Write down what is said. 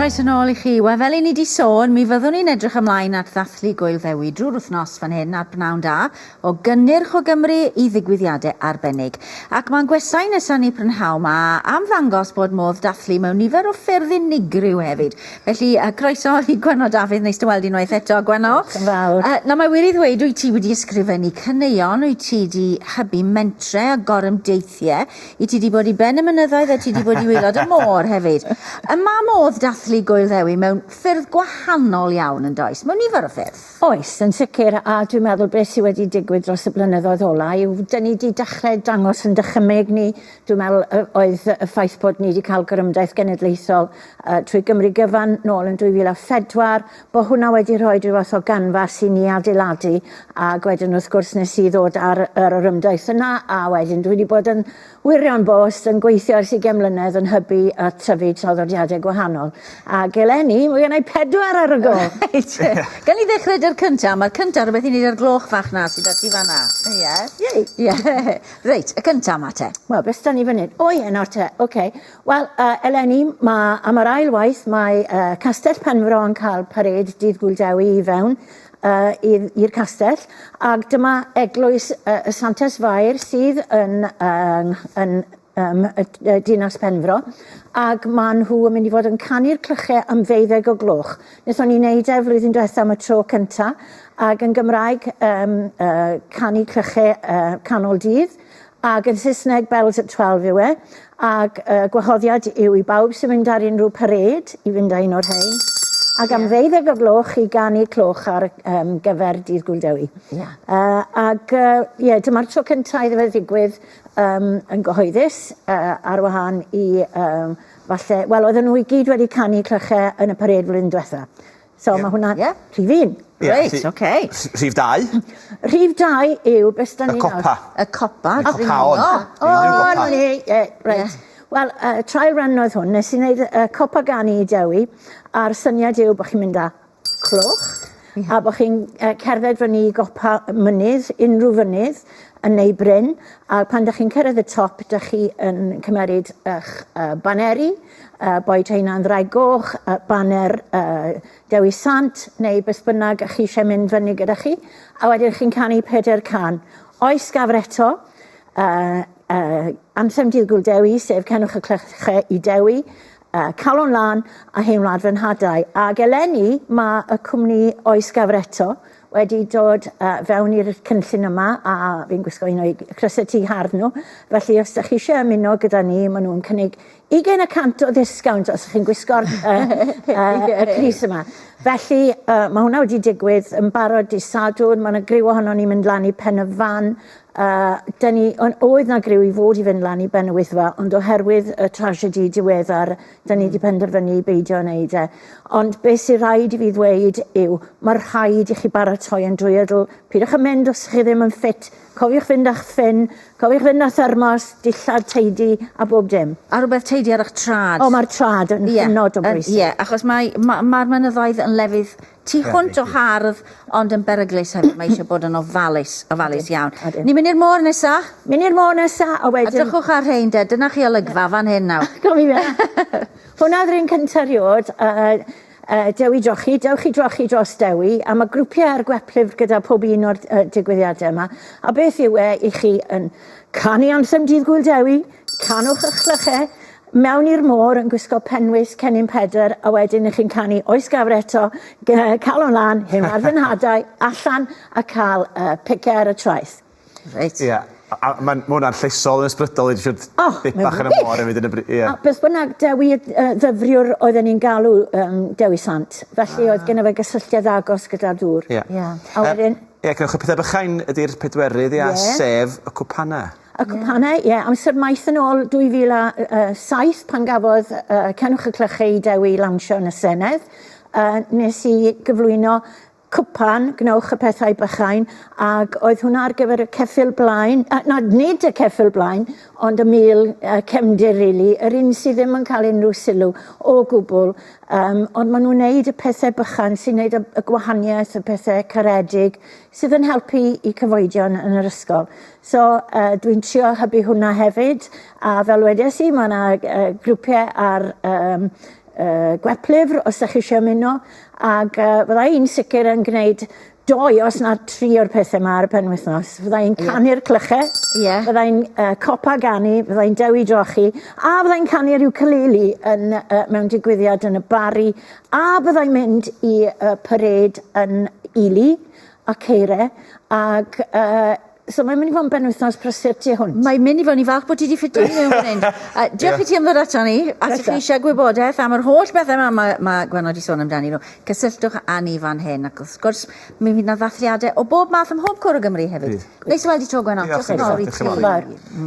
Croeso nôl i chi. Wel, fel i ni 'di sôn, mi fyddwn ni'n edrych ymlaen at ddathlu Gŵyl Ddewi drwy'r wythnos fan hyn ar Bnawn Da, o gynnyrch o Gymru i ddigwyddiadau arbennig. Ac mae'n gwestai nesa ni prynhawn 'ma am ddangos bod modd dathlu mewn nifer o ffyrdd unigryw hefyd. Felly, croeso i Gwenno Dafydd, neis dy weld unwaith eto, Gwenno. Diolch yn fawr. Nawr, mae wir i ddweud, wyt ti wedi ysgrifennu caneuon, wyt ti 'di hybu mentre a gorymdeithiau, I ti 'di bod i ben y mynyddoedd a ti 'di bod i waelod y môr hefyd. Y ma' modd dathlu Gŵyl Ddewi mewn ffyrdd gwahanol iawn yn does? Mewn nifer o ffyrdd. Oes, yn sicr, a dwi'n meddwl beth sydd wedi digwydd dros y blynyddoedd ola yw 'dyn ni 'di dechrau dangos yn dychymyg ni, dwi'n meddwl yy oedd y ffaith bod ni 'di cael gorymdaith genedlaethol yy trwy Gymru gyfan nôl yn 2004, bod hwnna wedi rhoi rhyw fath o ganfas i ni adeiladu ac wedyn wrth gwrs nes i ddod ar yr orymdaith yna a wedyn dwi wedi bod yn wirion bost yn gweithio ers ugain mlynedd yn hybu a tyfu traddodiadau gwahanol ac eleni mae gennai pedwar ar y go. Reit. Gawn ni ddechrau 'da'r cynta', ma'r cynta rwbeth i neud â'r gloch fach 'na sy 'da ti fan 'na. Ie. Yay! Ie. Reit, y cynta 'ma te. Wel beth 'da ni fan 'yn? O ie nawr te, oce. Wel, uh, eleni, ma, am yr ail waith, mae uh, Castell Penfro yn cael parêd Dydd Gŵyl Dewi i fewn uh, i'r castell, ac dyma eglwys uh, y Santes Fair sydd yn, uh, yn um, y, y Dinas Penfro, ac maen nhw yn mynd i fod yn canu'r clychau am ddeuddeg o gloch. Wnaethon ni wneud e flwyddyn diwetha am y tro cynta, ac yn Gymraeg um, uh, canu clychau uh, canol dydd, Ac yn Saesneg, Bells at 12 yw e. Ac y gwahoddiad yw i bawb sy'n mynd ar unrhyw parêd i fynd â un o'r rhain. Ac am ddeuddeg o gloch i ganu cloch ar um, gyfer Dydd Gŵyl Dewi. Yeah. Ac ie, dyma'r tro cyntaf iddo fe ddigwydd um, yn gyhoeddus uh, ar wahân i um, falle, wel oedden nhw i gyd wedi canu clychau yn y parêd flwyddyn diwetha. So yeah. mae hwnna yeah. rhif un. Yeah, Reit, oce. Okay. Rhif dau. Rhif dau yw beth da ni Y copa. Y copa. Y copaon. O, o, na ni. Yeah, right. Yeah. Wel, trial run oedd hwn. Nes i wneud copa ganu i Dewi, a'r syniad yw bod chi'n mynd â cloch, yeah. a bod chi'n cerdded fyny i gopa mynydd, unrhyw fynydd, yn neu bryn, a pan da chi'n cyrraedd y top, da chi yn cymeryd eich baneri, uh, boed heina'n ddraig goch, uh, baner uh, Dewi Sant neu beth bynnag a chi eisiau mynd fyny gyda chi, a wedyn chi'n canu pedair can. Oes gafr eto, uh, uh, Anthem Dydd Gŵyl Dewi, sef Cenwch y Clychau i Dewi, uh, Calon Lân a Hen Wlad Fy Nhadau. Ac eleni mae y cwmni Oes Gafr Eto wedi dod uh, fewn i'r cynllun yma a fi'n gwisgo un o'i crysau T hardd nhw. Felly os ydych chi eisiau ymuno gyda ni, maen nhw'n cynnig 20% o ddisgownt os ych chi'n gwisgo'r uh, uh, y crys yma. Felly, uh, mae hwnna wedi digwydd yn barod di Sadwrn, mae yna griw ohono ni'n mynd lan i Pen y Fan. Dyn ni, on, oedd na griw i fod i fynd lan i Ben y Wyddfa, ond oherwydd y tragedy diweddar, dyn ni wedi penderfynu i beidio wneud e. Ond beth sy'n rhaid i fi ddweud yw, mae rhaid i chi baratoi yn drwyadl. Pidwch yn mynd os chi ddim yn ffit. Cofiwch fynd â'ch ffyn, cofiwch fynd â thermos, dillad teidi a bob dim. A rhywbeth teidi ar eich trad. O, mae'r trad yn Ie, hynod o bwysig. Ie, achos mae, ma, mae'r mynyddoedd yn lefydd tu hwnt o hardd, ond yn beryglus hefyd. Mae eisiau bod yn ofalus, ofalus iawn. Odyn. Ni'n mynd i'r môr nesa. Mynd i'r môr nesa, a wedyn... Edrychwch ar rhein de, dyna chi olygfa fan hyn nawr. Goffi fe. Hwnna oedd yr un cynta rioed. Uh, Dewi Drochi, dewch i drochi dros Dewi, a mae grwpiau ar gweplyfr gyda pob un o'r digwyddiadau yma. A beth yw e i chi yn canu anthem Dydd Gŵyl Dewi, canwch eich clychau, mewn i'r môr yn gwisgo penwisg cennin Pedr, a wedyn i chi'n canu Oes Gafr Eto, Calon Lân, Hen Wlad Fy Nhadau, allan a cael pice ar y traeth. Reit. Ie. A a ma'n ma' wnna'n llesol yn ysbrydol i jyst Oh, dip bach yn y môr hefyd yn y bri- ie. A beth bynnag, Dewi y yy ddyfriwr oedden ni'n galw yym Dewi Sant. Felly oedd gynno fe gysylltiad agos gyda'r dŵr. Ie. Ie. A wedyn... Ie, gwnewch y pethe bychain ydi'r pedwerydd ia, Ie. sef y cwpana. Y cwpane, ie, amser maith yn ôl 2007 pan gafodd yy Cenwch y Clychau i Dewi lawnsio yn y Senedd, yy nes i gyflwyno cwpan, gwnewch y pethau bychain, ac oedd hwnna ar gyfer y ceffyl blaen, uh, na, nid y ceffyl blaen, ond y mil uh, cefndir, really, yr un sydd ddim yn cael unrhyw sylw o gwbl, um, ond maen nhw'n neud y pethau bychan sy'n neud y, y gwahaniaeth, y pethau caredig, sydd yn helpu i cyfoedion yn yr ysgol. So uh, dwi'n trio hybu hwnna hefyd, a fel wedes i, mae yna uh, grwpiau ar um, gweplyfr os ydych chi eisiau ymuno, ac fydda i'n sicr yn gwneud doi os na tri o'r pethau yma ar y penwythnos. Fydda i'n canu'r clychau, fydda i'n copa ganu, fydda i'n dewi drochi, a fydda i'n canu'r ukulele yn, mewn digwyddiad yn y Barri, a bydda i'n mynd i parade yn Ely a Ceire, ac so mae'n mynd i fod yn benwythnos prysur tu hwnt. Mae'n mynd i fod, ni'n falch bod ti wedi ffitio ni mewn fan hyn. Diolch i ti am ddod ato ni, a os chi eisiau gwybodaeth am yr holl bethau yma mae, mae Gwenno wedi sôn amdani nhw, cysylltwch â ni fan hyn, ac wrth gwrs, mi fydd yna ddathliadau o bob math ym mhob cwr o Gymru hefyd. Neis i weld ti 'to, Gwenno. Diolch Diolch yn fawr i Diolch yn fawr. ti.